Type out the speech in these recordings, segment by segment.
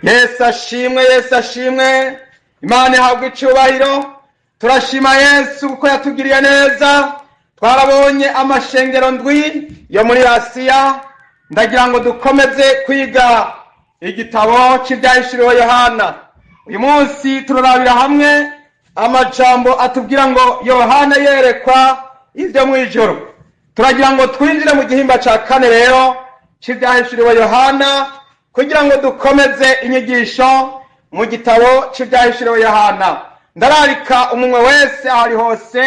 Yesu ashimwe, Yesu ashimwe, Imana ihabwa icyubahiro. Turashima Yesu kuko yatugiriye neza. Twarabonye amashengero ndwi yo muri Asiya. Ndagira ngo dukomeze kwiga igitabo cy'ibyahishuriwe Yohana. Uyu munsi turarabira hamwe amajambo atubwira ngo Yohana yerekwa ibyo mu ijoro. Turagira ngo twinjire mu gihimba cya kane rero cy'ibyahishuriwe Yohana, kugira ngo dukomeze inyigisho mu gitabo cy'ibyahishuriwe Yohana. Ndararika umunwe wese aho ari hose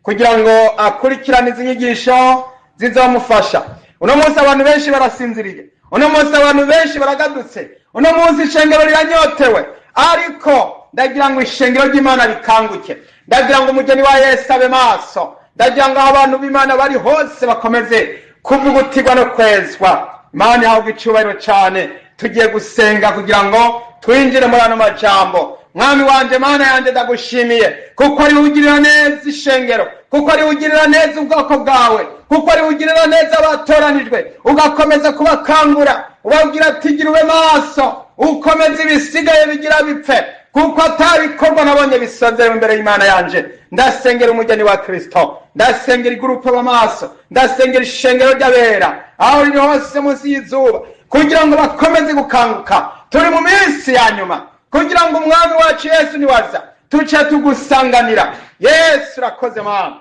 kugira ngo akurikirane izi nyigisho zizamufasha. Uno munsi abantu benshi barasinziriye, uno munsi abantu benshi baragadutse, uno munsi ishengero riranyotewe, ariko ndagira ngo ishengero ry'Imana rikanguke. Ndagira ngo umugeni wa Yesu abe maso. Ndagira ngo aho abantu b'Imana bari hose bakomeze kuvugutirwa no kwezwa. Imana ihabwa icyubahiro cyane. Tugiye gusenga kugira ngo twinjire muri ano majambo. Mwami wanje, Mana yanjye, ndagushimiye kuko ari ugirira neza ishengero, kuko ari ugirira neza ubwoko bwawe, kuko ari ugirira neza abatoranijwe, ugakomeza kubakangura, ubabwira ati gira ube maso, ukomeze ibisigaye bigira bipfe, kuko atabikorwa nabonye bisonzerewe imbere y'Imana yanje. Ndasengera umugeni wa Kristo, ndasengera igurupe b'amaso, ndasengera ishengero ry'abera aho riri hose munsi y'izuba, kugira ngo bakomeze gukanguka. Turi mu minsi ya nyuma, kugira ngo umwami wacu Yesu niwaza tuce tugusanganira. Yesu urakoze Mana,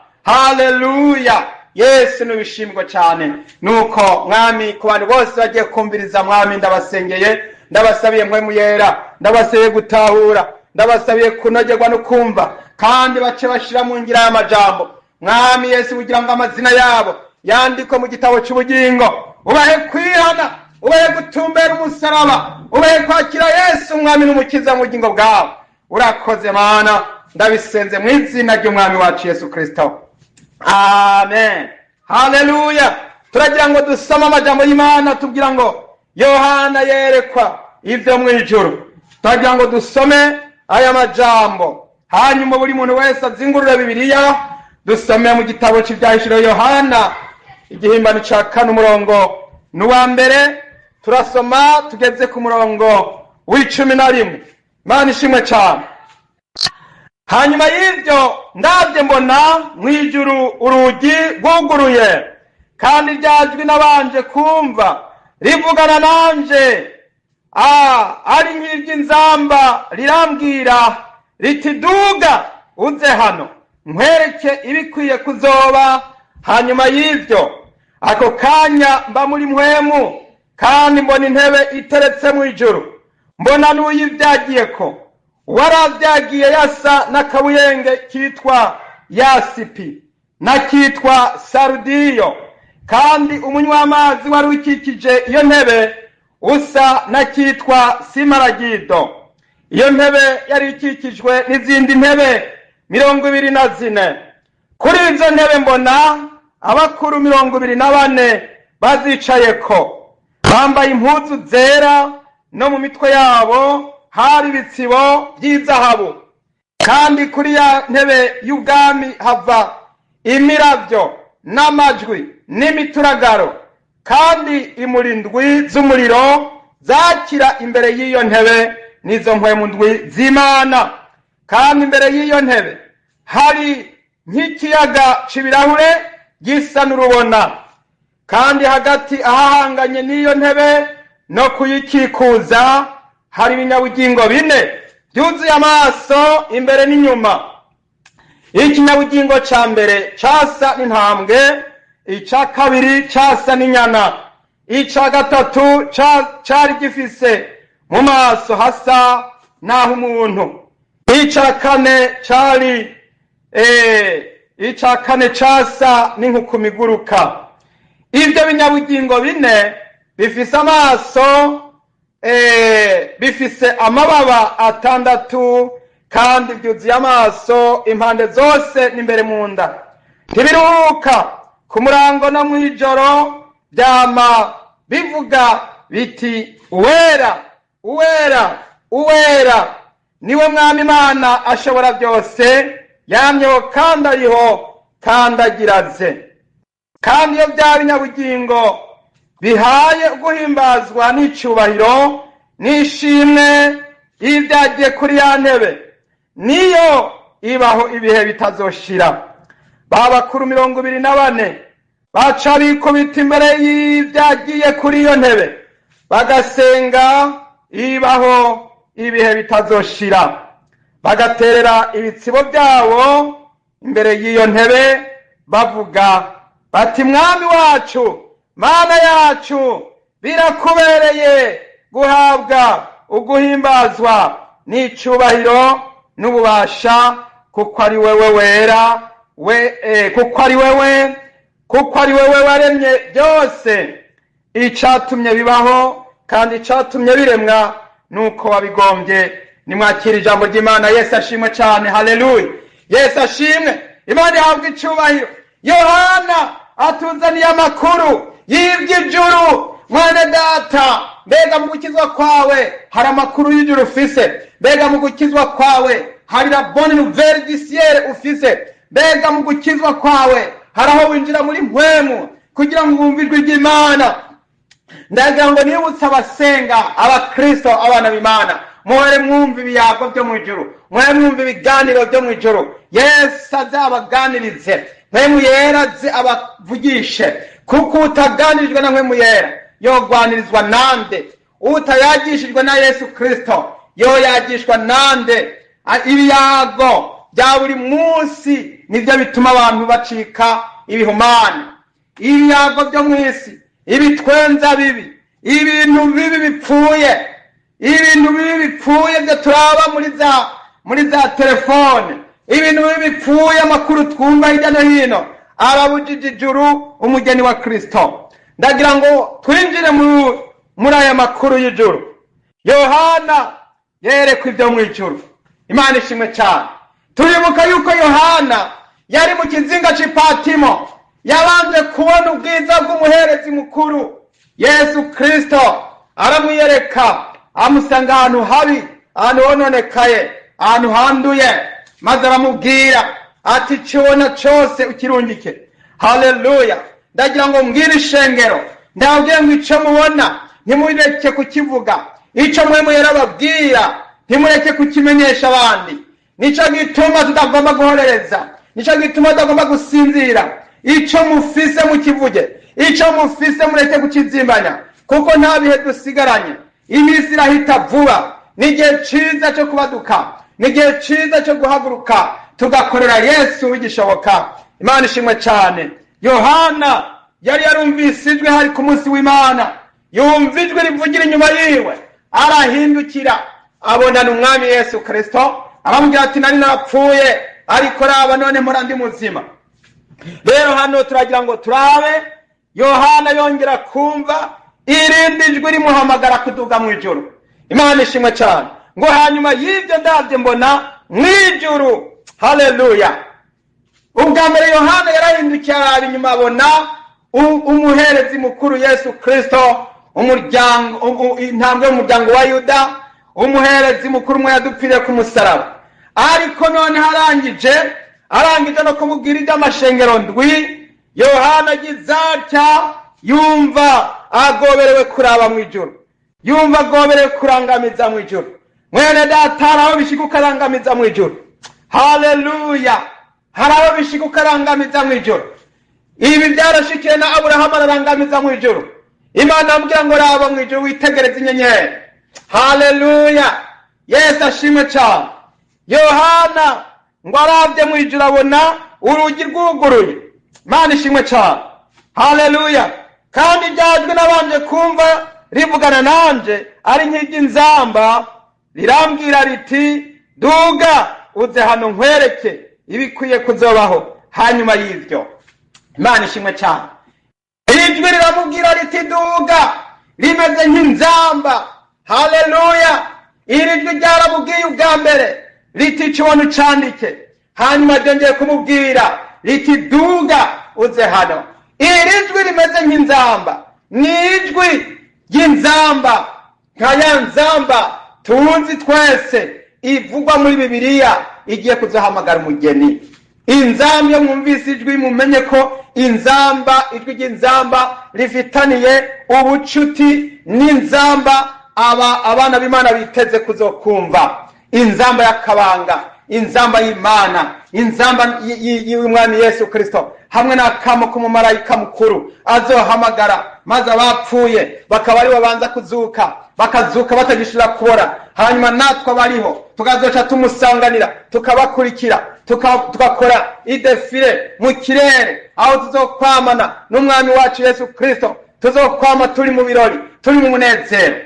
haleluya. Yesu nubishimwe cyane. Nuko Mwami, ku bantu bose bagiye kumviriza, Mwami ndabasengeye, ndabasabiye mpwemu yera, ndabasabiye gutahura, ndabasabiye kunogerwa no kumva, kandi bace bashira mu ngira y'amajambo. Mwami Yesu, kugira ngo amazina yabo yandikwe mu gitabo cy'ubugingo, ubahe kwihana, ubahe gutumbera umusaraba, ubahe kwakira Yesu umwami n'umukiza mu bugingo bwabo. Urakoze Mana, ndabisenze mu izina ry'umwami wacu Yesu Kristo, amen. Haleluya. Turagira ngo dusome amajambo y'Imana tubwira ngo Yohana yerekwa ibyo mu ijuru. Turagira ngo dusome aya majambo, hanyuma buri muntu wese azingurure Bibiliya. Dusome mu gitabo cy'ibyahishuriwe Yohana, igihimbano cya kane, umurongo n'uwa mbere. Turasoma tugeze ku murongo w'11. Imana ishimwe cyane. Hanyuma y'ibyo ndabye mbona mu ijuru urugi rwuguruye, kandi rya jwi nabanje kumva rivugana nanje ari nk'iry'inzamba, rirambwira riti: duga uze hano, nkwereke ibikwiye kuzoba hanyuma y'ibyo. Ako kanya mba muri mpwemu, kandi mbona intebe iteretse mu ijuru, mbona n'uyibyagiyeko. Uwarabyagiye yasa n'akabuyenge kitwa yasipi n'akitwa sarudiyo, kandi umunywa w'amazi wari ukikije iyo ntebe usa n'akitwa simaragido. Iyo ntebe yari ikikijwe n'izindi ntebe 24. Kuri izo ntebe mbona abakuru 24 bazicayeko, bambaye impuzu zera, no mu mitwe yabo hari ibitsibo by'izahabu. Kandi kuri ya ntebe y'ubwami hava imiravyo n'amajwi n'imituragaro, kandi imurindwi z'umuriro zakira imbere y'iyo ntebe, n'izo mpwemu ndwi z'Imana. Kandi imbere y'iyo ntebe hari nk'ikiyaga c'ibirahure gisa n'urubona, kandi hagati ahahanganye n'iyo ntebe no kuyikikuza hari ibinyabugingo bine byuzuye amaso imbere n'inyuma. Ikinyabugingo ca mbere casa n'intambwe, ica kabiri casa n'inyana, ica gatatu cari gifise mu maso hasa naho umuntu, ica kane cari ica kane casa n'inkukuma iguruka. Ibyo binyabugingo bine bifise amaso, bifise amababa atandatu, kandi byuzuye amaso impande zose n'imbere mu nda. Ntibiruhuka ku murango no mw'ijoro, byama bivuga biti: uwera, uwera, uwera niwe Mwami Imana ashobora byose, yamyeho kandi ariho kandi agiraze. Kandi iyo bya binyabugingo bihaye guhimbazwa n'icyubahiro N'ishimwe y'ibyagiye kuri ya ntebe, niyo ibaho ibihe bitazoshira. Ba bakuru 24 baca bikubita imbere y'ibyagiye kuri iyo ntebe, bagasenga ibaho ibihe bitazoshira, bagaterera ibitsibo byabo imbere y'iyo ntebe, bavuga bati: "Mwami wacu, Mana yacu, birakubereye guhabwa uguhimbazwa n'icubahiro n'ububasha, kuko ari wewe wera we, kuko ari wewe waremye byose, icatumye bibaho kandi icatumye biremwa nuko wabigombye." Nimwakira ijambo ry'Imana. Yesu ashimwe cyane. Haleluya, Yesu ashimwe, Imana ihabwa icubahiro. Yohana atuzaniye amakuru y'iby'ijuru. Mwana data, mbega mu gukizwa kwawe hari amakuru y'ijuru ufise? Mbega mu gukizwa kwawe hari la bonne nouvelle du ciel ufise? Mbega mu gukizwa kwawe hari aho winjira muri mpwemu kugira ngo wumve ijwi ry'Imana? Ndagira ngo nibutse abasenga, abakristo, abana b'Imana, muhore mwumva ibiyago byo mu ijuru, muhore mwumva ibiganiro byo mu ijuru. Yesu azabaganirize, Mpwemu Yera aze abavugishe, kuko utaganirijwe na Mpwemu Yera yogwanirizwa nande? Utayagishijwe na Yesu Kristo yoyagishwa nande? Ibiyago bya buri munsi nibyo bituma abantu bacika ibihumane. Ibiyago byo mu isi, ibitwenza bibi, ibintu bibi bipfuye, ibintu bibi bipfuye byo turaba muri za telefone, ibintu bibi bipfuye, amakuru twumva hirya no hino, arabujije ijuru umugeni wa Kristo. Ndagira ngo twinjire muri aya makuru y'ijuru. Yohana yerekwa ibyo mu ijuru. Imana ishimwe cyane. Turibuka yuko Yohana yari mu kizinga c'Ipatimo, yabanje kubona ubwiza bw'umuherezi mukuru Yesu Kristo, aramwiyereka, amusanga ahantu habi, ahantu hononekaye, ahantu handuye, maze aramubwira ati: "Icyo cyose ukirungike." Haleluya! Ndagira ngo mbwire ishengero, ndababwire ngo icyo mubona ntimureke kukivuga, icyo Mpwemu yarababwira ntimureke kukimenyesha abandi. Nicyo gituma tutagomba guhorereza, nicyo gituma tutagomba gusinzira. Icyo mufise mukivuge, icyo mufise mureke kukizimbanya, kuko nta bihe dusigaranye. Iminsi irahita vuba. Ni igihe cyiza cyo kubaduka, ni igihe cyiza cyo guhaguruka tugakorera Yesu bigishoboka. Imana ishimwe cyane. Yohana yari yarumvise ijwi, hari ku munsi w'Imana, yumva ijwi rivugira inyuma yiwe, arahindukira abonana Umwami Yesu Kristo, aramubwira ati: "Nari narapfuye, ariko raba none mpora ndi muzima." Rero hano turagira ngo turabe Yohana yongera kumva irindi jwi rimuhamagara kuduga mu ijuru. Imana ishimwe cyane. Ngo: "Hanyuma y'ibyo ndabye mbona mu ijuru." Haleluya! Ubwa mbere Yohana yarahindukiye araba inyuma, abona umuherezi mukuru Yesu Kristo, umuryango, intambwe y'umuryango wa Yuda, umuherezi mukuru umwe yadupfiriye ku musaraba. Ariko noneho arangije no kumubwira iby'amashengero ndwi, Yohana agize atya yumva agoberewe kuraba mu ijuru, yumva agoberewe kurangamiza mu ijuru. Mwene data, hari aho bishika ukarangamiza mu ijuru. Haleluya! Hari aho bishika ukarangamiza mu ijuru. Ibi byarashikiye na Aburahamu, ararangamiza mu ijuru. Imana amubwira ngo: "Raba mu ijuru, witegereze inyenyeri." Haleluya, Yesu ashimwe cyane. Yohana ngo arabye mu ijuru abona urugi rwuguruye. Imana ishimwe cyane. Haleluya! "Kandi ryajwi nabanje kumva rivugana nanje ari nk'iry'inzamba, rirambwira riti: 'Duga uze hano, nkwereke ibikwiye kuzobaho hanyuma y'ibyo.'" Imana ishimwe cyane. Ijwi riramubwira riti: "Duga", rimeze nk'inzamba. Haleluya! Iri jwi ryaramubwiye ubwa mbere riti: "Ico ubona ucandike." Hanyuma ryongeye kumubwira riti: "Duga uze hano." Iri jwi rimeze nk'inzamba ni ijwi ry'inzamba nka ya nzamba tuzi twese ivugwa muri Bibiliya igiye kuzahamagara umugeni. Inzamba, iyo mwumvise ijwi mumenye ko inzamba, ijwi ry'inzamba rifitaniye ubucuti n'inzamba. Aba abana b'Imana biteze kuzokumva, inzamba y'akabanga, inzamba y'Imana, inzamba y'Umwami Yesu Kristo, hamwe n'akamo k'umumarayika mukuru azohamagara, maze abapfuye bakaba aribo banza kuzuka, bakazuka batagishira kubora, hanyuma natwe abariho tukazoca tumusanganira, tukabakurikira, tugakora i défilé mu kirere, aho tuzokwamana n'Umwami wacu Yesu Kristo, tuzokwama turi mu birori, turi mu munezero.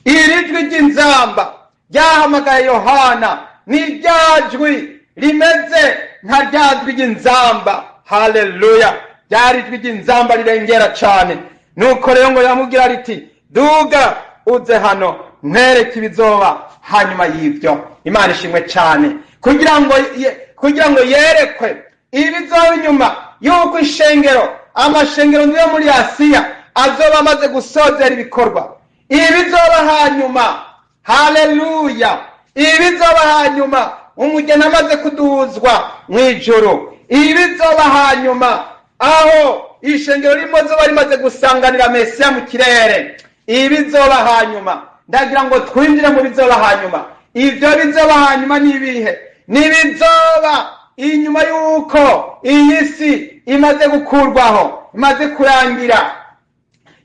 Iri jwi ry'inzamba ryahamagaye Yohana ni rya jwi rimeze nka rya jwi ry'inzamba. Haleluya! Ryari ijwi ry'inzamba rirengera cane. Nuko rero ngo yamubwira riti: "Duga uze hano, nkwereke ibizoba hanyuma y'ibyo." Imana ishimwe cane. Kugira ngo yerekwe ibizoba inyuma y'uko ishengero, amashengero yo muri Asiya azoba amaze gusozera ibikorwa, ibizoba hanyuma. Haleluya! Ibizoba hanyuma umugeni amaze kuduzwa mu ijuru, ibizoba hanyuma aho ishengero ririmo zoba rimaze gusanganira Mesiya mu kirere, ibizoba hanyuma. Ndagira ngo twinjire mu bizoba hanyuma. Ibyo bizoba hanyuma ni ibihe? Ni ibizoba inyuma y'uko iyi si imaze gukurwaho, imaze kurangira,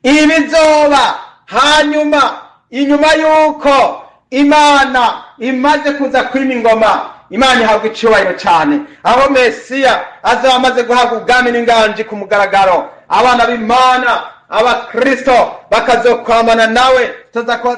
ibizoba hanyuma inyuma y'uko Imana imaze kuza kwima ingoma. Imana ihabwa icubahiro cyane. Aho Mesiya azaba amaze guhabwa ubwami n'inganji ku mugaragaro, abana b'Imana, Abakristo, bakazokwamana nawe,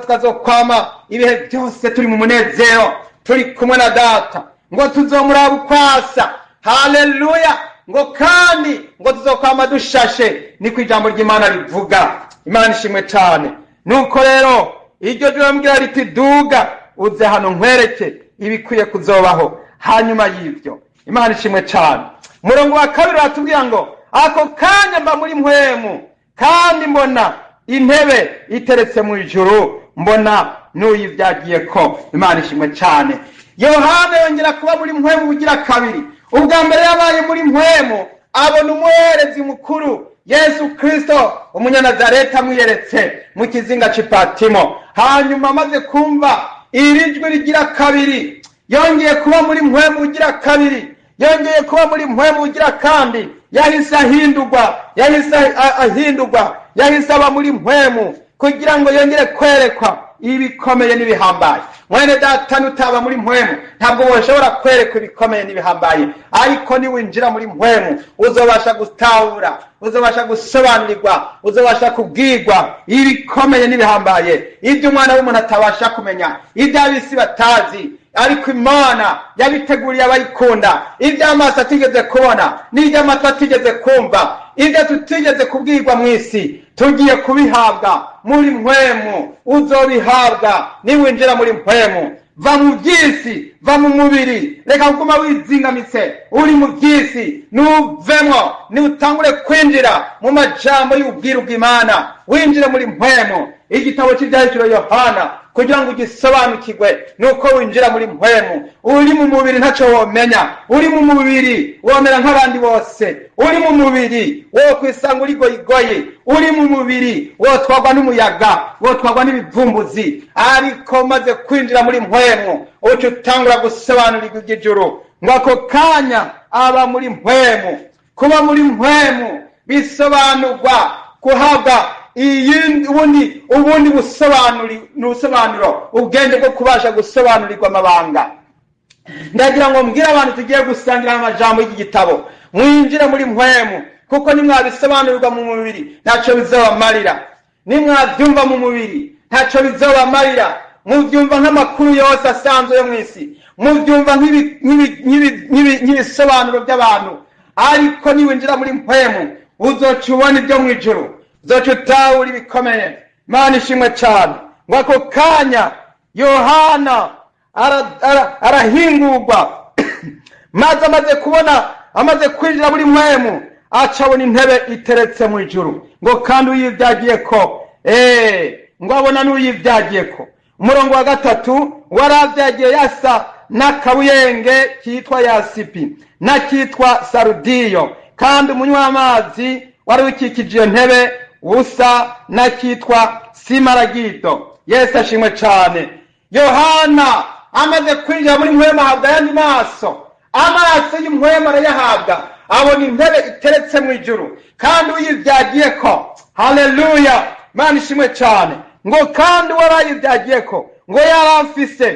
tukazokwama ibihe byose turi mu munezero, turi kumwe na Data, ngo tuzomuraba ukwasa. Haleluya! Ngo kandi ngo tuzokwama dushashe, niko ijambo ry'Imana rivuga. Imana ishimwe cyane. Nuko rero iryo jwi bamubwira riti: "Duga uze hano, nkwereke ibikwiye kuzobaho hanyuma y'ibyo." Imana ishimwe cyane. Umurongo wa kabiri uratubwira ngo: "Ako kanya mba muri mpwemu, kandi mbona intebe iteretse mu ijuru, mbona n'uyivyagiye ko." Imana ishimwe cyane. Yohana yongera kuba muri mpwemu bugira kabiri. Ubwa mbere yabaye muri mpwemu abona umuherezi mukuru Yesu Kristo Umunyanazareti amwiyeretse mu kizinga c'Ipatimo. Hanyuma amaze kumva iri jwi rigira kabiri, yongeye kuba muri mpwemu bugira kabiri, yongeye kuba muri mpwemu bugira kandi, yahise ahindurwa, yahise ahindurwa, yahise aba muri mpwemu kugira ngo yongere kwerekwa ibikomeye n'ibihambaye. Mwene Data, nutaba muri mpwemu ntabwo woshobora kwerekwa ibikomeye n'ibihambaye, ariko niwinjira muri mpwemu uzobasha gutahura, uzobasha gusobanurirwa, uzobasha kubwirwa ibikomeye n'ibihambaye, ibyo umwana w'umuntu atabasha kumenya, ibyo ab'isi batazi ariko Imana yabiteguriye abayikunda, ibyo amaso atigeze kubona n'ibyo amatwi atigeze kumva, ibyo tutigeze kubwirwa mu isi, tugiye kubihabwa muri mpwemu. Uzobihabwa niwinjira muri mpwemu. Va mu by'isi, va mu mubiri, reka kuguma wizingamitse uri mu by'isi. Nuvemwo, niutangure kwinjira mu majambo y'ubwiru bw'Imana, winjire muri mpwemu. Igitabo cy'Ibyahishuriwe Yohana, kugira ngo ugisobanukirwe, nuko winjira muri mpwemu. Uri mu mubiri ntacyo womenya. Uri mu mubiri womera nk'abandi bose. Uri mu mubiri wo kwisanga uri goyigoyi. Uri mu mubiri wotwagwa n'umuyaga, wotwagwa n'ibivumbuzi. Ariko maze kwinjira muri mpwemu, uca utangura gusobanurirwa iby'ijuru. Ngo ako kanya aba muri mpwemu. Kuba muri mpwemu bisobanurwa kuhabwa ubundi busobanuro, ubwenge bwo kubasha gusobanurirwa amabanga. Ndagira ngo mbwire abantu tugiye gusangira amajambo y'iki gitabo: mwinjire muri mpwemu, kuko nimwabisobanurirwa mu mubiri ntacyo bizobamarira, nimwabyumva mu mubiri ntacyo bizobamarira. Mubyumva nk'amakuru yose asanzwe yo mu isi, mubyumva nk'ibisobanuro by'abantu, ariko niwinjira muri mpwemu uzoca ubona ibyo mu ijuru, uzoca utahura ibikomeye. Imana ishimwe cyane. Ngo ako kanya Yohana arahingurwa, maze amaze kubona, amaze kwinjira muri mpwemu, acabona intebe iteretse mu ijuru, ngo kandi uyibyagiye ko, ngo abona n'uyibyagiye ko. Umurongo wa gatatu: "Warabyagiye yasa n'akabuyenge kitwa yasipi n'akitwa sarudiyo, kandi umunywa w'amazi wari ukikije iyo ntebe usa n'akitwa simaragido." Yesu ashimwe cyane. Yohana amaze kwinjira muri mpwemu ahabwa ayandi maso, amaso y'impwemu arayahabwa, abona intebe iteretse mu ijuru kandi uyibyagiye ko. Haleluya, Imana ishimwe cyane. Ngo kandi uwarayibyagiye ko ngo yarafise,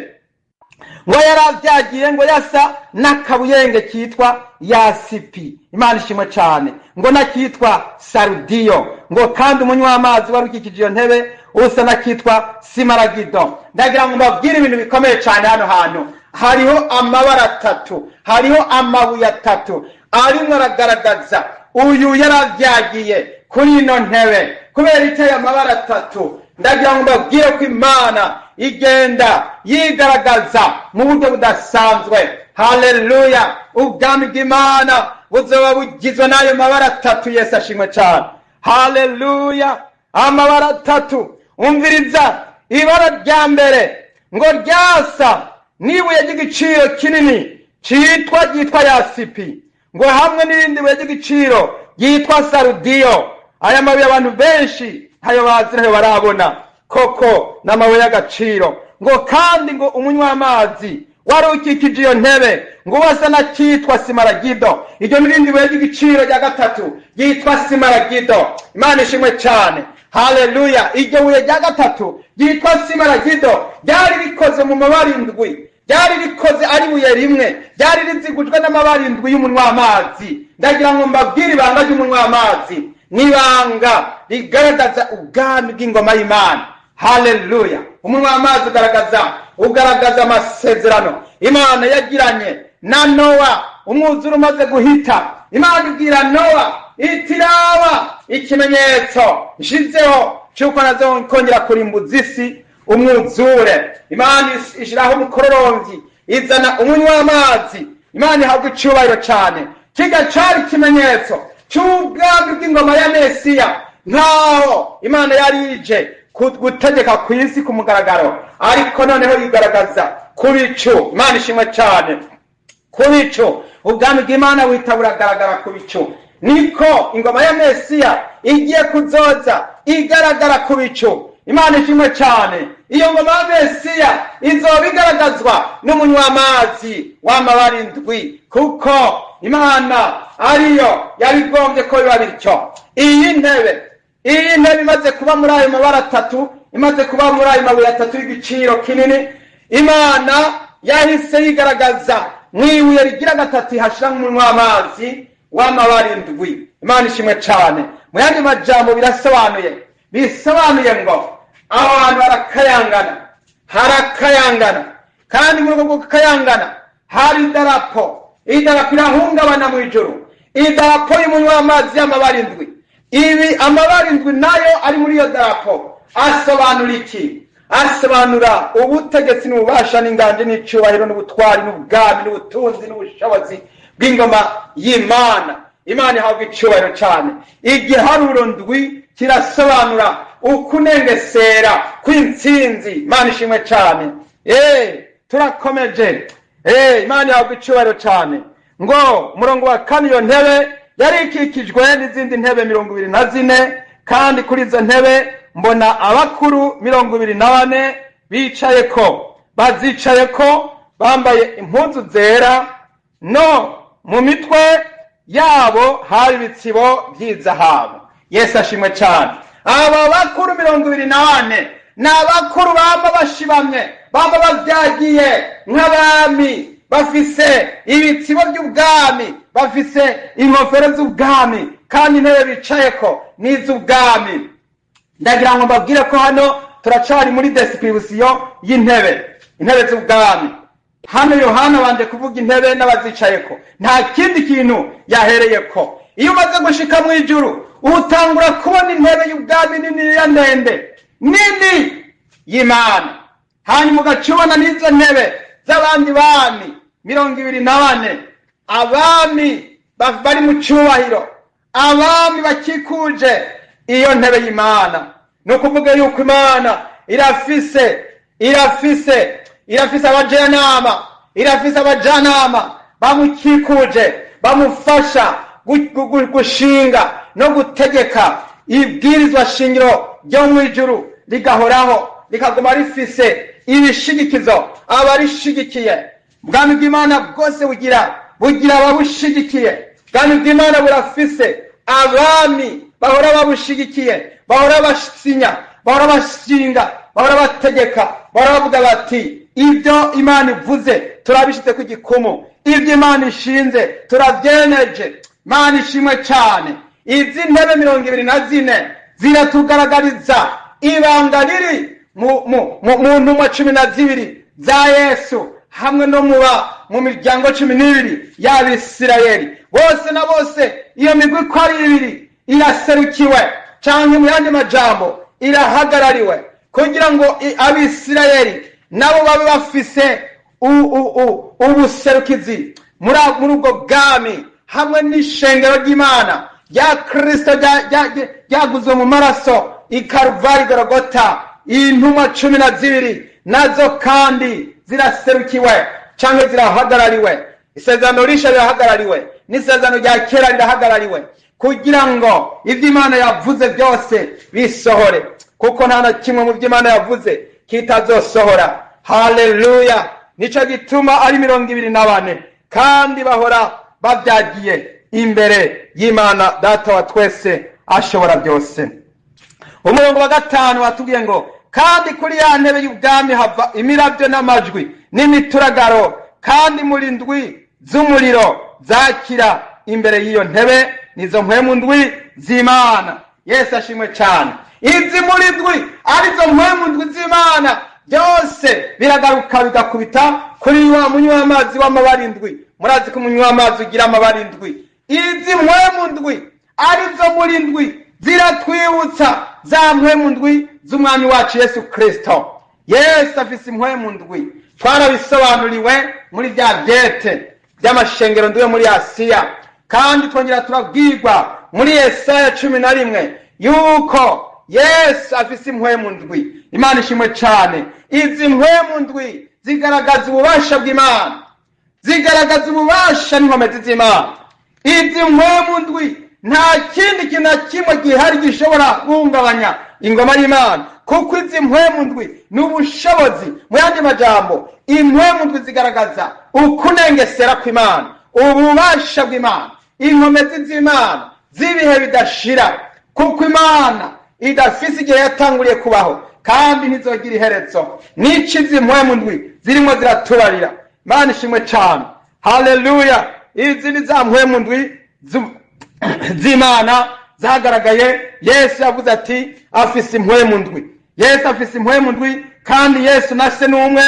ngo yarabyagiye, ngo yasa n'akabuyenge kitwa yasipi. Imana ishimwe cyane. Ngo n'akitwa sarudiyo. Ngo kandi umunywa w'amazi wari ukikije iyo ntebe usa n'akitwa simaragido. Ndagira ngo mbabwire ibintu bikomeye cyane. Hano hantu hariho amabara atatu, hariho amabuye atatu arimo aragaragaza uyu yarabyagiye kuri ino ntebe. Kubera icyo aya mabara atatu? Ndagira ngo mbabwire ko Imana igenda yigaragaza mu buryo budasanzwe. Haleluya! Ubwami bw'Imana buzoba bugizwe n'ayo mabara atatu. Yesu ashimwe cyane. Haleluya! Amabara atatu, umviriza. Ibara rya mbere ngo ryasa n'ibuye ry'igiciro kinini cyitwa ryitwa yasipi, ngo hamwe n'irindi buye ry'igiciro ryitwa sarudiyo. Aya mabuye abantu benshi ntayo bazi, ntayo barabona koko, ni amabuye y'agaciro. Ngo kandi ngo umunywa w'amazi wari ukikije iyo ntebe ngo wasa n'akitwa simaragido. Iryo n'irindi buye ry'igiciro rya gatatu ryitwa simaragido. Imana ishimwe cyane. Haleluya! Iryo buye rya gatatu ryitwa simaragido ryari rikoze mu mabara indwi, ryari rikoze ari ibuye rimwe, ryari rizigujwe n'amabara indwi y'umunwa w'amazi. Ndagira ngo mbabwire ibanga ry'umunwa w'amazi, n'ibanga rigaragaza ubwami bw'ingoma y'Imana. Haleluya! Umunwa w'amazi ugaragaza amasezerano Imana yagiranye na Nowa. Umwuzure umaze guhita, Imana ibwira Nowa iti: "Raba ikimenyetso nshizeho cy'uko ntazokongera kurimbuza isi umwuzure." Imana ishyiraho umukororombyi, izana umunywa w'amazi. Imana ihabwa icyubahiro cyane. Kijya cyari ikimenyetso cy'ubwami bw'ingoma ya Mesiya, nkaho Imana yari ije gutegeka ku isi ku mugaragaro, ariko noneho yigaragaza ku bicu. Imana ishimwe cyane. Ku bicu, ubwami bw'Imana buhita buragaragara ku bicu. Niko ingoma ya Mesiya igiye kuzoza igaragara ku bicu. Imana ishimwe cyane. Iyo ngoma ya Mesiya izoba igaragazwa n'umunywa w'amazi w'amabara indwi, kuko Imana ariyo yabigombye ko biba bityo. Iyi ntebe imaze kuba muri ayo mabara atatu, imaze kuba muri ayo mabuye atatu y'igiciro kinini, Imana yahise yigaragaza mu ibuye rigira gatatu, ihashira nk'umunywa w'amazi w'amabara indwi. Imana ishimwe cyane. Mu yandi majambo bisobanuye ngo aho hantu harakayangana, harakayangana, kandi muri ubwo gukayangana hari idarapo. Idarapo irahungabana mu ijuru, idarapo y'umunywa w'amazi y'amabara indwi. Ibi amabara indwi nayo ari muri iyo darapo asobanura iki? Asobanura ubutegetsi n'ububasha n'inganje n'icyubahiro n'ubutwari n'ubwami n'ubutunzi n'ubushobozi bw'ingoma y'Imana. Imana ihabwa icyubahiro cyane. Igiharuro ndwi kirasobanura ukunengesera kw'intsinzi. Imana ishimwe cyane. Turakomeje. Imana ihabwa icyubahiro cyane. Ngo umurongo wa kane, iyo ntebe yari ikikijwe n'izindi ntebe 24, kandi kuri izo ntebe mbona abakuru 24 bicaye ko, bazicaye ko bambaye impuzu zera, no mu mitwe yabo hari ibitsibo by'izahabu. Yesu ashimwe cyane. Aba bakuru 24 ni abakuru bamba bashibamye, bamba babyagiye nk'abami, bafise ibitsibo by'ubwami, bafise ingofero z'ubwami, kandi intebe bicayeko ni iz'ubwami. Ndagira ngo mbabwire ko hano turacari muri description y'intebe, intebe z'ubwami. Hano Yohana abanje kuvuga intebe n'abazicayeko, nta kindi kintu yahereyeko. Iyo umaze gushika mu ijuru, utangura kubona intebe y'ubwami nini ya ndende nini y'Imana, hanyuma ugaca ubona n'izo ntebe z'abandi bami 24, abami bari mu cyubahiro, abami bakikuje iyo ntebe y'Imana. Ni ukuvuga yuko Imana irafise abajanama, irafise abajanama bamukikuje, bamufasha gushinga no gutegeka ibwirizwa shingiro ryo mu ijuru rigahoraho. rikaguma rifise ibishigikizo, abarishigikiye. Ubwami bw'Imana bwose bugira ababushigikiye. Ubwami bw'Imana burafise abami bahora babushigikiye, bahora basinya, bahora bashinga, bahora bategeka, bahora bavuga bati ibyo Imana ivuze turabishyize ku gikumu, ibyo Imana ishinze turabyemeje. Imana ishimwe cyane. Izi ntebe 24 ziratugaragariza ibanga riri mu ntumwa 12 za Yesu hamwe no mu miryango 12 y'Abisirayeli. Bose na bose iyo migwi uko ari ibiri iraserukiwe, canke mu yandi majambo irahagarariwe, kugira ngo Abisirayeli nabo babe bafise ubuserukizi muri ubwo bwami hamwe n'ishengero ry'Imana rya Kristo ryaguzwe mu maraso i Karuvali Golgota. Intumwa 12 nazo kandi ziraserukiwe canke zirahagarariwe. Isezerano risha rirahagarariwe n'isezerano rya kera rirahagarariwe, kugira ngo ivyo Imana yavuze byose bisohore, kuko nta na kimwe mu vyo Imana yavuze kitazosohora. Haleluya! Nico gituma ari 24 kandi bahora babyagiye imbere y'Imana Data wa twese ashobora byose. Umurongo wa 5 watubwiye ngo kandi kuri ya ntebe y'ubwami hava imiravyo n'amajwi n'imituragaro, kandi muri ndwi z'umuriro zakira imbere y'iyo ntebe, nizo mpwemu ndwi z'Imana. Yesu ashimwe cyane. Izi muri ndwi arizo mpwemu ndwi z'Imana, byose biragaruka bigakubita kuri wa munywa w'amazi w'amabara indwi. Murazi ko umunywa w'amazi ugira amabara indwi. Izi mpwemu ndwi arizo muri ndwi ziratwibutsa za mpwemu ndwi z'umwami wacu Yesu Kristo. Yesu afise impwemu ndwi, twarabisobanuriwe muri bya byete by'amashengero ndwi yo muri Asiya, kandi twongera turabwirwa muri Yesaya 11 yuko Yesu afise impwemu ndwi. Imana ishimwe cyane. Izi mpwemu ndwi zigaragaza ububasha bw'Imana, zigaragaza ububasha n'inkomezi z'Imana. Izi mpwemu ndwi nta kindi kintu na kimwe gihari gishobora guhungabanya ingoma y'Imana, kuko izi mpwemu ndwi ni ubushobozi. Mu yandi majambo, impwemu ndwi zigaragaza ukunengesera kw'Imana, ububasha bw'Imana, inkomezi z'Imana z'ibihe bidashira, kuko Imana idafise igihe yatanguriye kubaho kandi ntizogira iherezo. Nico izi mpwemu ndwi zirimo ziratubarira. Imana ishimwe cyane. Haleluya! Izi ni za mpwemu ndwi z'Imana zagaragaye. Yesu yavuze ati afise impwemu ndwi. Yesu afise impwemu ndwi, kandi Yesu na se n'umwe.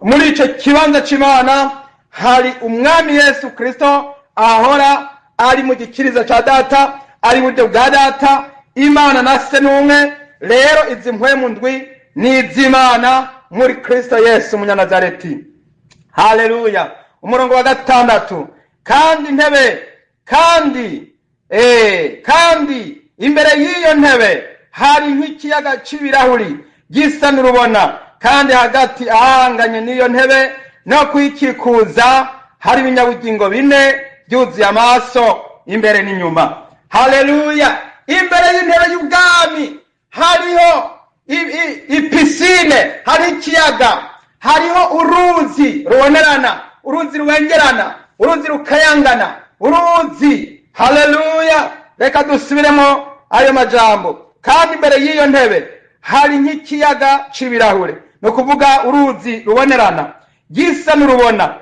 Muri ico kibanza c'Imana hari umwami Yesu Kristo ahora ari mu gikiriza ca Data, ari buryo bwa Data. Imana na se n'umwe. Rero izi mpwemu ndwi ni iz'Imana muri Kristo Yesu Umunyanazareti. Haleluya! Umurongo wa 6, kandi intebe, kandi imbere y'iyo ntebe hari nk'ikiyaga c'ibirahuri gisa n'urubona, kandi hagati ahanganye n'iyo ntebe no kuyikikuza hari ibinyabugingo 4 byuzuye amaso imbere n'inyuma. Haleluya! Imbere y'intebe y'ubwami hariho ipisine, hari ikiyaga, hariho uruzi rubonerana, uruzi rubengerana, uruzi rukayangana, uruzi. Haleluya! Reka dusubiremo ayo majambo. Kandi imbere y'iyo ntebe hari nk'ikiyaga c'ibirahure, no kuvuga uruzi rubonerana gisa n'urubona.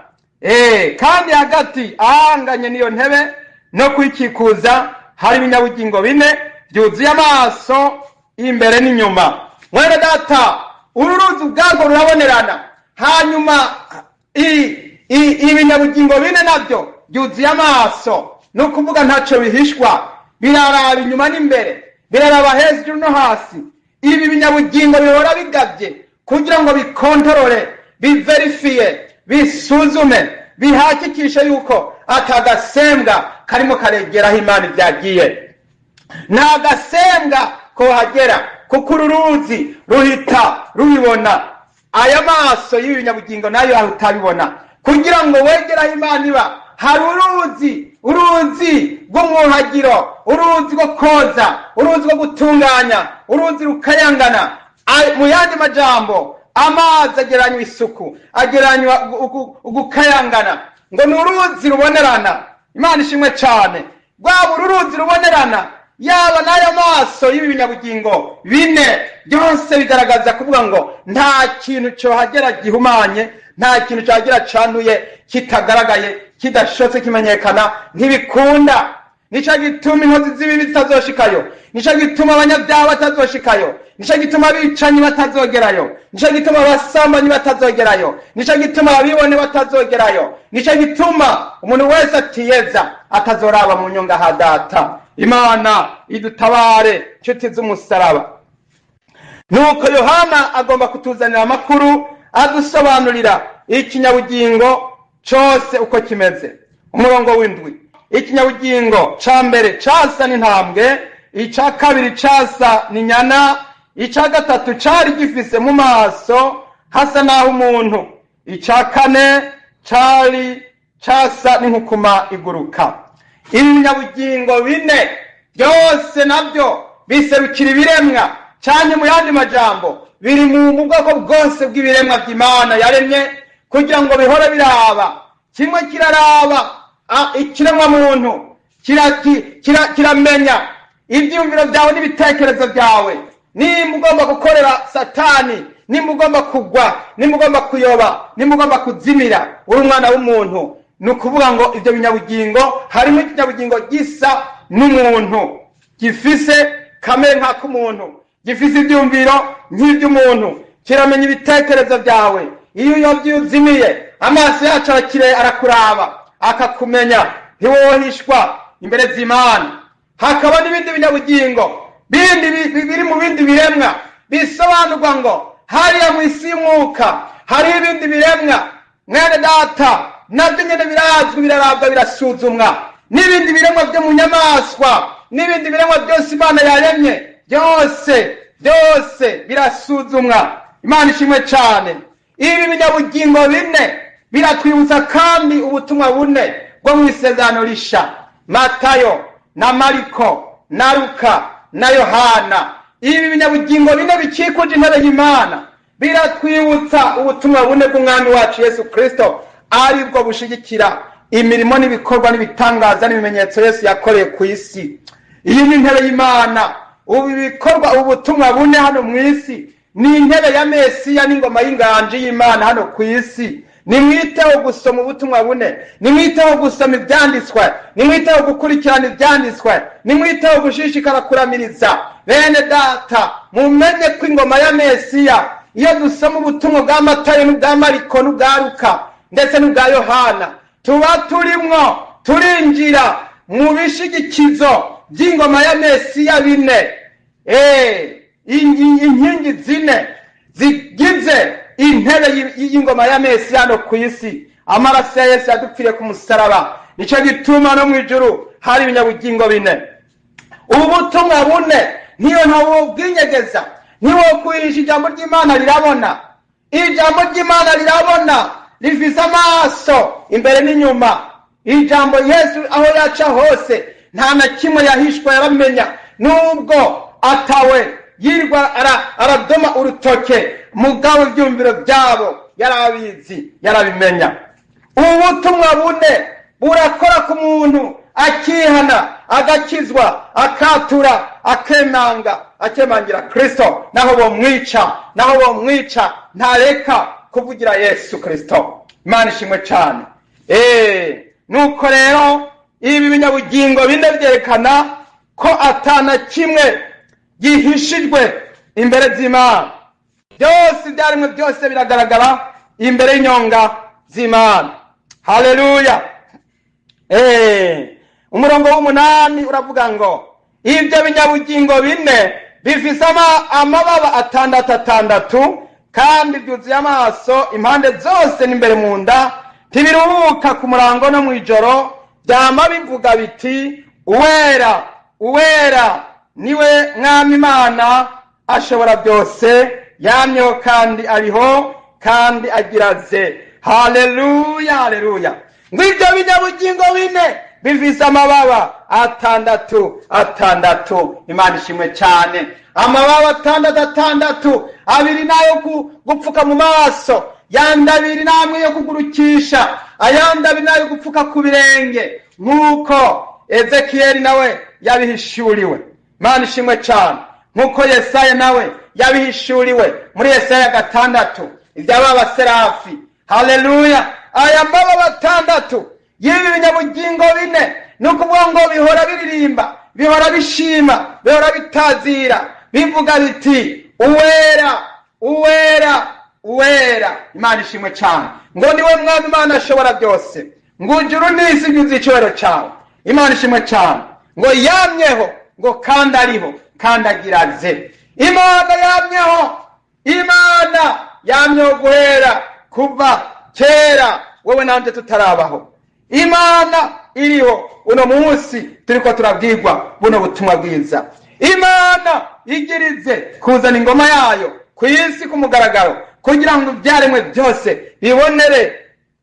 Kandi hagati ahanganye n'iyo ntebe no kwikikuza hari ibinyabugingo 4 byuzuye amaso imbere n'inyuma. Mwene Data, uru ruzi ubwarwo rurabonerana, hanyuma ibinyabugingo 4 nabyo byuzuye amaso, no kuvuga ntacyo bihishwa, biraraba inyuma n'imbere, biraraba hejuru no hasi. Ibi binyabugingo bihora bigabye kugira ngo bikontorore, biverifiye, bisuzume, bihakikishe yuko atagasembwa karimo karegeraho Imana ibyagiye. Nta gasembwa kohagera, kuko uru ruzi ruhita rubibona. Aya maso y'ibi binyabugingo nayo ahutabibona. Kugira ngo wegeraho Imana iba, hari uruzi rw'umwuhagiro, uruzi rwo koza, uruzi rwo gutunganya, uruzi rukayangana. Mu yandi majambo, amazi agereranywa isuku, agereranywa ugukayangana, ngo ni uruzi rubonerana. Imana ishimwe cyane. Rwaba uru ruzi rubonerana, yaba n'aya maso y'ibi binyabugingo bine, byose bigaragaza kuvuga ngo nta kintu cyohagera gihumanye, nta kintu cyohagera canduye, kitagaragaye, kidashotse kimenyekana, ntibikunda. Nico gituma inkozi z'ibibi zitazoshikayo, nico gituma abanyabyaha batazoshikayo, nico gituma abicanyi batazogerayo, nico gituma abasambanyi batazogerayo, nico gituma abibone batazogerayo, nico gituma umuntu wese atiyeza atazoraba mu nyonga ha Data. Imana idutabare, nshuti z'umusaraba. Nuko Yohana agomba kutuzanira amakuru adusobanurira ikinyabugingo cose uko kimeze. Umurongo w'indwi, ikinyabugingo ca mbere casa n'intambwe, ica kabiri casa n'inyana, ica gatatu cari gifise mu maso hasa n'aho umuntu, ica kane cari casa n'inkukuma iguruka. Ibinyabugingo bine byose nabyo biserukira ibiremwa, canke mu yandi majambo biri mu bwoko bwose bw'ibiremwa vy'Imana yaremye, kugira ngo bihore biraba. Kimwe kiraraba ikiremwa muntu, kiramenya ivyiyumviro vyawe n'ibitekerezo vyawe. Nimba ugomba gukorera Satani, nimba ugomba kugwa, nimba ugomba kuyoba, nimba ugomba kuzimira, uri umwana w'umuntu, ni ukuvuga ngo ivyo binyabugingo harimo ikinyabugingo gisa n'umuntu, gifise kamere nk'ak'umuntu, gifise ivyiyumviro nk'ivy'umuntu, kiramenya ibitekerezo vyawe. Iyo uyovye uzimiye, amaso yacu arakire, arakuraba, akakumenya, ntiwohishwa imbere z'Imana. Hakaba n'ibindi binyabugingo bindi biri mu bindi biremwa, bisobanurwa ngo hariya mu isi y'umwuka hariho ibindi biremwa, mwene Data, nabyo nyene birazwi, birarabwa, birasuzumwa. N'ibindi biremwa vyo mu nyamaswa, n'ibindi biremwa byose Imana yaremye, byose byose birasuzumwa. Imana ishimwe cyane. Ibi binyabugingo bine biratwibutsa kandi ubutumwa bune bwo mu isezerano risha, Matayo na Mariko na Luka na Yohana. Ibi binyabugingo bine bikikuje intebe y'Imana biratwibutsa ubutumwa bune bw'Umwami wacu Yesu Kristo, aribwo bushigikira imirimo n'ibikorwa n'ibitangaza n'ibimenyetso Yesu yakoreye ku isi. Iyi ni intebe y'Imana. Ubu ibikorwa, ubutumwa bune hano mu isi ni intebe ya Mesiya n'ingoma y'inganji y'Imana hano ku isi. Nimwiteho gusoma ubutumwa bune, nimwiteho gusoma ibyanditswe, nimwiteho gukurikirana ibyanditswe, nimwiteho gushishikara kuramiriza. Bene Data, mumenye ko ingoma ya Mesiya, iyo dusoma ubutumwa bwa Matayo n'ubwa Mariko n'ubwa Luka ndetse n'ubwa Yohana, tuba turimwo turinjira mu bishigikizo by'ingoma ya Mesiya bine. Inkingi zine zigize intebe y'ingoma ya Mesiya hano ku isi. Amaraso ya Yesu yadupfiriye ku musaraba, nico gituma no mu ijuru hari ibinyabugingo bine. Ubu butumwa bune niyo ntawubwinyegeza, ntiwokwihisha. Ijambo ry'Imana rirabona, ijambo ry'Imana rirabona, rifise amaso imbere n'inyuma. Ijambo Yesu aho yaca hose nta na kimwe yahishwa, yaramenya. Nubwo atawe yirwa aradoma urutoke, mugabo ibyumviro byabo yarabizi, yarabimenya. Ubutumwa bune burakora ku muntu akihana, agakizwa, akatura, akemanga, akemangira Kristo. Naho bomwica, naho bomwica, ntareka kuvugira Yesu Kristo. Imana ishimwe cyane. Nuko rero ibi binyabugingo bine byerekana ko atana kimwe gihishijwe imbere z'Imana. Byose ibyarimwe byose biragaragara imbere y'inyonga z'Imana. Haleluya. Umurongo w'umunani uravuga ngo ibyo binyabugingo bine bifise amababa atandatu atandatu, kandi byuzuye amaso impande zose n'imbere mu nda, ntibiruhuka ku murango no mw'ijoro, byama bivuga biti: Uwera, uwera, niwe Mwami Imana ashobora byose, yamyeho kandi ariho kandi agiraze. Haleluya, haleluya. Ngo ibyo binyabugingo bine Bifise amababa atandatu atandatu. Imana ishimwe cyane. Amababa atandatu atandatu, abiri nayo gupfuka mu maso, yandi abiri namwe yo kugurukisha, ayandi abiri nayo gupfuka ku birenge, nk'uko Ezekiyeli nawe yabihishuriwe. Imana ishimwe cyane. Nk'uko Yesaya nawe yabihishuriwe muri Yesaya 6, iby'aba baserafi. Haleluya. Aya mababa atandatu y'ibi binyabugingo bine, ni ukuvuga ngo bihora biririmba, bihora bishima, bihora bitazira, bivuga biti: "Uwera, uwera, uwera." Imana ishimwe cyane. Ngo niwe Mwami Imana ashobora byose, ngo ijuru n'isi byuzuye icyubahiro cyawe. Imana ishimwe cyane. Ngo yamyeho, ngo kandi ariho, kandi agira ze. Imana yamyeho, Imana yamyeho guhera kuva kera wowe nanje tutarabaho. Imana iriho uno munsi turiko turabwirwa buno butumwa bwiza. Imana igirize kuzana ingoma yayo ku isi ku mugaragaro, kugira ngo ibyaremwe byose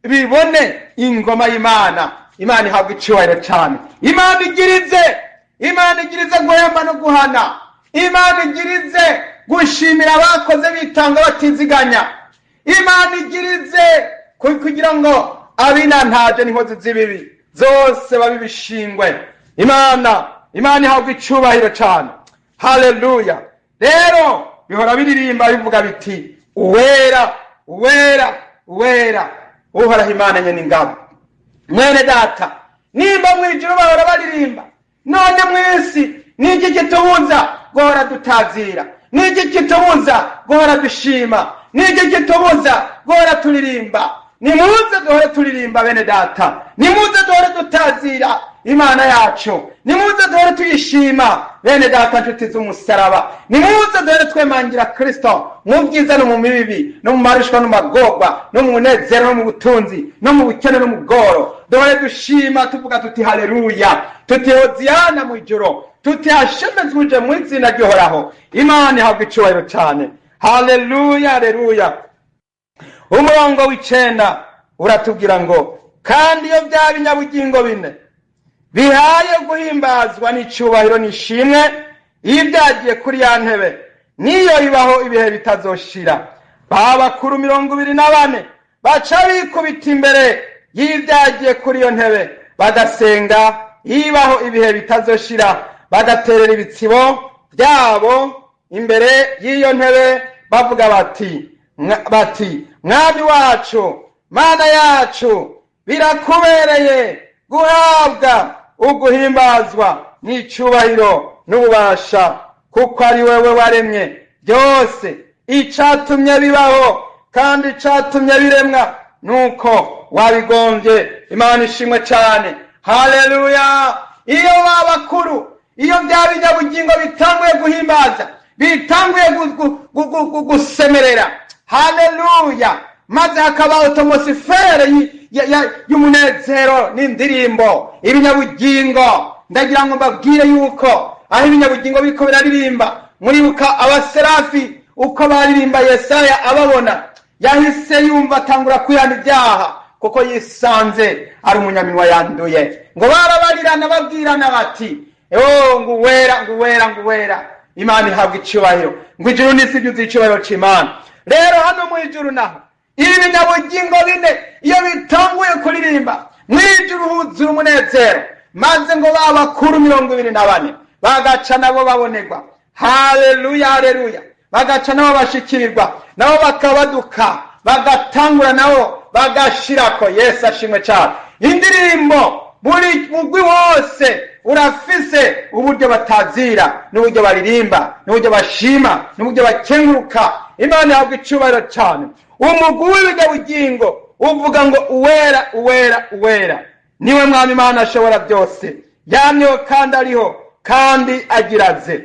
bibone ingoma y'Imana. Imana ihabwa icyubahiro cyane. Imana igirize guhemba no guhana. Imana igirize gushimira abakoze bitanga batiziganya. Imana igirize kugira ngo abinantaje n'inkozi z'ibibi zose babe ibishingwe. Imana ihabwa icyubahiro cyane. Haleluya. Rero bihora biririmba bivuga biti: "Uwera, uwera, uwera, Uhoraho Imana nyene ingabo." Mwene data, nimba mu ijuru bahora baririmba, none mu isi niki kitubuza guhora dutazira? Niki kitubuza guhora dushima? Niki kitubuza guhora turirimba? Nimuze duhore turirimba, bene data. Nimuze duhore dutazira Imana yacu. Nimuze duhore tuyishima, bene data, nshuti z'umusaraba. Nimuze duhore twemangira Kristo mu byiza no mu mibibi, no mu marushwa no mu magorwa, no mu munezero no mu butunzi, no mu bukene no mu bworo. Duhore dushima tuvuga tuti: "Haleluya", tuti: "Hoziyana mu ijuru", tuti: "Hashemezwe uje mu izina ry'Uhoraho." Imana ihabwa icubahiro cyane. Haleluya, haleluya. Umurongo w'9 uratubwira ngo: "Kandi iyo bya binyabugingo bine bihaye guhimbazwa n'icyubahiro n'ishimwe iyo byagiye kuri ya ntebe, niyo ibaho ibihe bitazoshira, ba bakuru 24 baca bikubita imbere y'ibyagiye kuri iyo ntebe, bagasenga ibaho ibihe bitazoshira, bagaterera ibitsibo byabo imbere y'iyo ntebe, bavuga bati: 'Mwami wacu, Mana yacu, birakubereye guhabwa uguhimbazwa n'icyubahiro n'ububasha, kuko ari wewe waremye byose, icatumye bibaho kandi icatumye biremwa nuko wabigombye.'" Imana ishimwe cyane. Haleluya. Iyo babakuru, iyo bya binyabugingo bitanguye guhimbaza, bitanguye gusemerera, haleluya, maze hakaba atmosphère y'umunezero n'indirimbo. Ibinyabugingo, ndagira ngo mbabwire yuko aho ibinyabugingo biriko biraririmba, muribuka abaserafi uko baririmba? Yesaya ababona yahise yumva atangura kwihana ibyaha, kuko yisanze ari umunyaminwa yanduye. Ngo barabarirana babwirana bati: "Oh, ngo uwera, ngo uwera, ngo uwera." Imana ihabwa icyubahiro. Ngo ijuru n'isi byuzuye icyubahiro c'Imana. Rero hano mu ijuru naho, ibi binyabugingo bine iyo bitanguye kuririmba, mu ijuru huzura umunezero, maze ngo ba bakuru 24 bagaca nabo babonerwa. Haleluya, haleluya. Bagaca nabo bashikirirwa, nabo bakabaduka, bagatangura nabo bagashirako. Yesu ashimwe cyane. Indirimbo, buri mugwi wose urafise uburyo batazira n'uburyo baririmba n'uburyo bashima n'uburyo bakenguruka. Imana ihabwa icubahiro cyane. Umugwi w'ibinyabugingo uvuga ngo: "Uwera, uwera, uwera, niwe Mwami Imana ashobora byose, yamyeho kandi ariho kandi agiraze."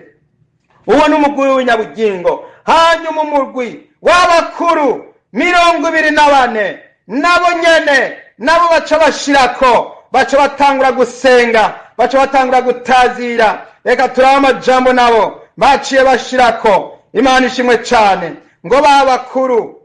Uwo ni umugwi w'ibinyabugingo. Hanyuma umugwi w'abakuru 24 nabo nyene, nabo baca bashirako, baca batangura gusenga, baca batangura gutazira. Reka turabe amajambo nabo baciye bashirako. Imana ishimwe cane. Ngo ba bakuru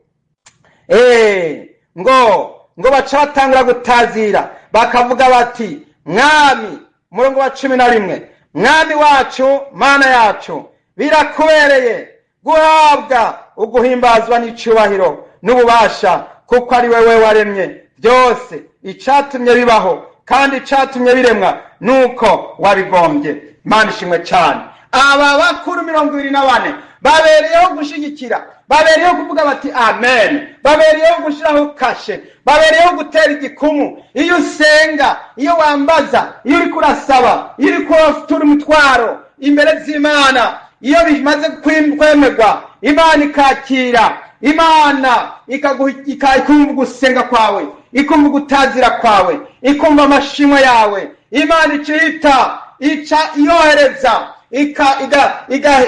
ngo baca batangura gutazira, bakavuga bati: Mwami, umurongo wa 11, Mwami wacu, Mana yacu, birakubereye guhabwa uguhimbazwa n'icubahiro n'ububasha, kuko ari wewe waremye byose, icatumye bibaho kandi icatumye biremwa nuko wabigombye. Imana ishimwe cyane. Aba bakuru 24 babereyeho gushigikira, babereyeho kuvuga bati amen, babereyeho gushiraho kashe, babereyeho gutera igikumu. Iyo usenga, iyo wambaza, iyo uriko urasaba, iyo uriko uratura umutwaro imbere z'Imana, iyo bimaze kwemerwa, Imana ikakira, Imana ikumva gusenga kwawe, ikumva gutazira kwawe, ikumva amashimwe yawe. Imana icita ica yohereza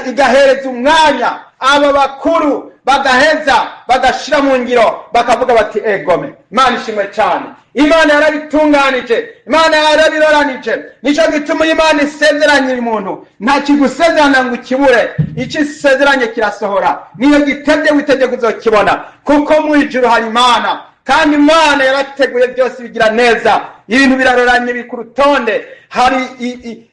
igahereza umwanya aba bakuru, bagaheza bagashira mu ngiro, bakavuga bati egome. Imana ishimwe cyane. Imana yarabitunganije, Imana yarabiroranije. Nico gituma Imana isezeranye umuntu, nta kigusezerana ngo ukibure, icyo isezeranye kirasohora. Niyo gitebye witegeka uzokibona, kuko mu ijuru hari Imana, kandi Imana yarateguye byose bigira neza. Ibintu biraroranye, biri ku rutonde. Hari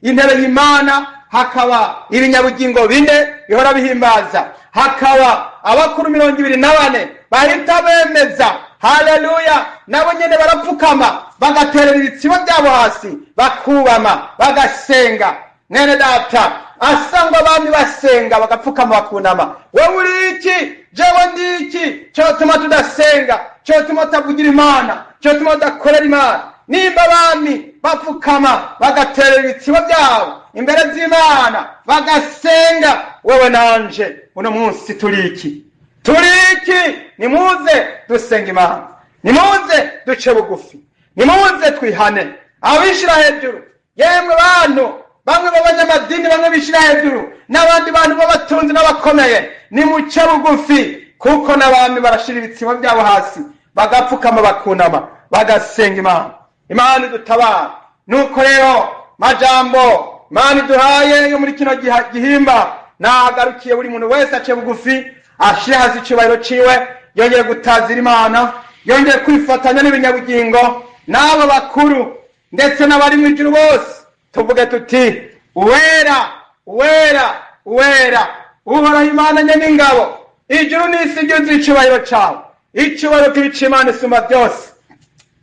intebe y'Imana, hakaba ibinyabugingo bine bihora bihimbaza, hakaba abakuru 24 bahita bemeza haleluya, nabo nyene barapfukama bagaterera ibitsibo byabo hasi, bakubama bagasenga. Mwene data, asangwa abami basenga bagapfukama bakunama, wewe uri iki? Jewe ndi iki cyotuma tudasenga, cyotuma tutavugira Imana, cyotuma tudakorera Imana? Nimba abami bapfukama bagaterera ibitsibo byabo imbere z'Imana bagasenga, wewe nanje uno munsi turi iki? Turi iki? Nimuze dusenga Imana, nimuze duce bugufi, nimuze twihane. Abishira hejuru, yemwe bantu bamwe b'abanyamadini, bamwe bishira hejuru, n'abandi bantu b'abatunzi n'abakomeye, nimuce bugufi, kuko n'abami barashira ibitsibo byabo hasi bagapfukama bakunama bagasenga Imana. Imana idutabara. Nuko rero majambo Imana iduhaye yo muri kino gihimba nagarukiye, buri muntu wese ace bugufi, ashire hasi icubahiro ciwe, yongere gutazira Imana, yongere kwifatanya n'ibinyabugingo n'abo bakuru ndetse n'abari mu ijuru bose, tuvuge tuti uwera, uwera, uwera, Uhoraho Imana nyen'ingabo, ijuru n'isi ryuzuye icubahiro cawe. Icubahiro kibi c'Imana isumba byose.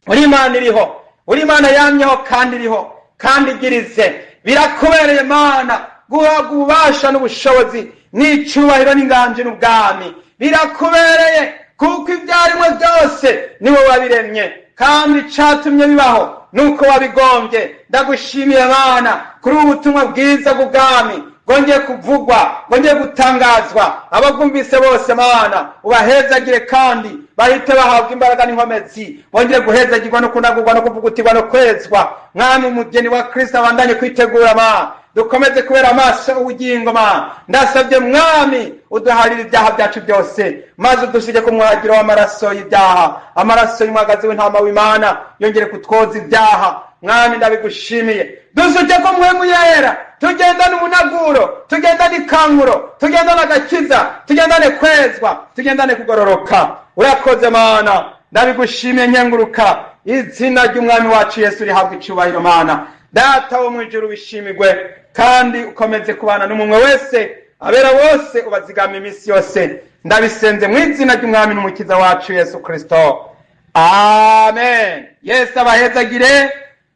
Uri Imana iriho, uri Imana yamyeho kandi iriho kandi igirize. Birakubereye Mana guhabwa ububasha n'ubushobozi n'icubahiro n'inganji n'ubwami. Birakubereye kuko ibyaremwe byose ni wowe wabiremye, kandi icatumye bibaho nuko wabigombye. Ndagushimiye Mana kuri ubu butumwa bwiza bw'ubwami bwongeye kuvugwa, bwongeye gutangazwa. Ababwumvise bose Mana ubahezagire, kandi bahite bahabwa imbaraga n'inkomezi, bongeye guhezagirwa no kunagurwa no kuvugutirwa no kwezwa. Mwami, umugeni wa Kristo abandanye kwitegura Mana, dukomeze kubera amaso ubugingo Mana. Ndasabye Mwami uduharire ibyaha byacu byose, maze udusige ku mwagiro w'amaraso y'ibyaha, amaraso y'umwagazi w'intama w'Imana yongere kutwoza ibyaha. Mwami ndabigushimiye. Dusuke ko mpwemu yera, tugendane umunaguro, tugendane ikankuro, tugendane agakiza, tugendane kwezwa, tugendane kugororoka. Urakoze Mana, ndabigushimiye nkenguruka. Izina ry'Umwami wacu Yesu rihabwa icubahiro Mana. Data wo mu ijuru bishimirwe, kandi ukomeze kubana n'umwe wese, abera bose ubazigama iminsi yose. Ndabisenze mu izina ry'Umwami n'Umukiza wacu Yesu Kristo, amen. Yesu abahezagire.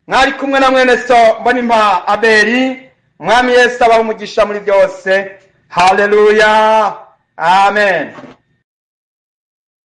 Mwari kumwe na mwene so Mbonimpa Abeli. Mwami Yesu abahe umugisha muri byose. Haleluya, amen.